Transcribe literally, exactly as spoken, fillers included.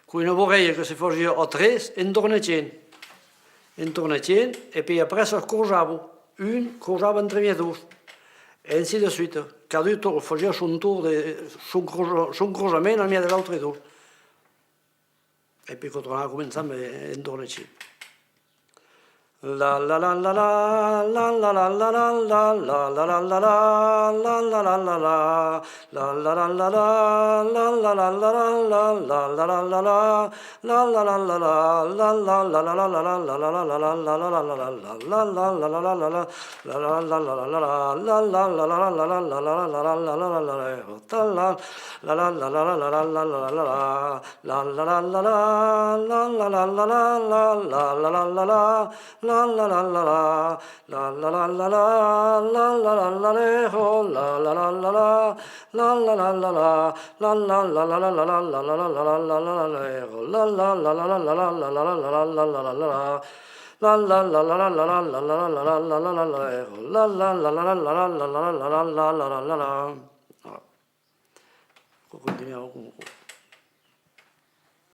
Qu'una borrèia que se fasiá a tres en tornejant, en tornejant, e puèi après se crosava, un crosava entremièg dos, e ainsi de suite. Cadun tor-, fasiá son torn de, son crosa-, son crosament al mièg de l'autre dos. E puèi que tornava començar, mès en tornejant. Voilà. Continuava coma aquò.